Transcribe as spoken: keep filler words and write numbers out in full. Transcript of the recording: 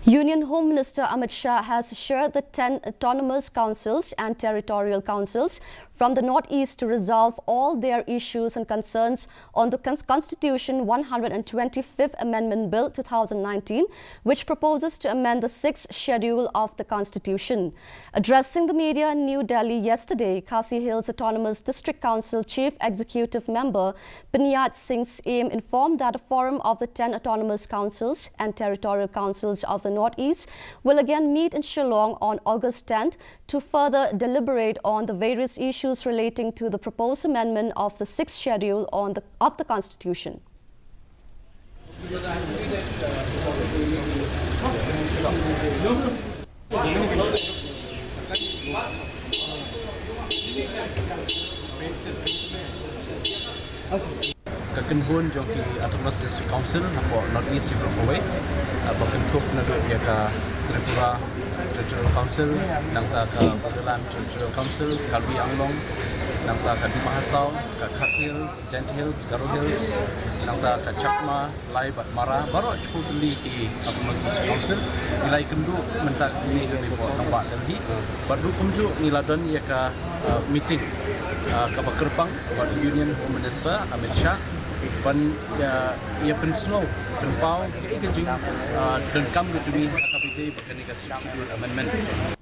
Union Home Minister Amit Shah has assured the ten autonomous councils and territorial councils from the Northeast to resolve all their issues and concerns on the Cons- Constitution one hundred twenty-fifth Amendment Bill two thousand nineteen, which proposes to amend the sixth schedule of the Constitution. Addressing the media in New Delhi yesterday, Khasi Hills Autonomous District Council Chief Executive Member Pynjah Singh Syiem informed that a forum of the ten autonomous councils and territorial councils of the Northeast will again meet in Shillong on August tenth to further deliberate on the various issues relating to the proposed amendment of the sixth schedule on the, of the Constitution. Ka kynhun jong ki Autonomous District Council hapoh North East baroh kawei, ah, ba kynthup naduh ïa ka Tripura Territorial Council, nangta ka Bodoland Territorial Council, Karbi Anglong, nangta ka Dima Hasao, ka Khasi Hills, Jaintia Hills, Garo Hills, nangta ka Chakma, Lai bad Mara, baroh shiphew tylli ki Autonomous District Council. Ngi la ïakynduh mynta ka sngi ha New Delhi bad ruh kumjuh ngi la don ïa ka, uh, meeting, uh, kaba kyrpang bad Union Home Minister Amit Shah ban, uh, ïa pynsngew pynpaw kaei ka jing, uh, donkam ka jong ngi ha kaba ïadei bad kane ka Sixth Schedule Amendment.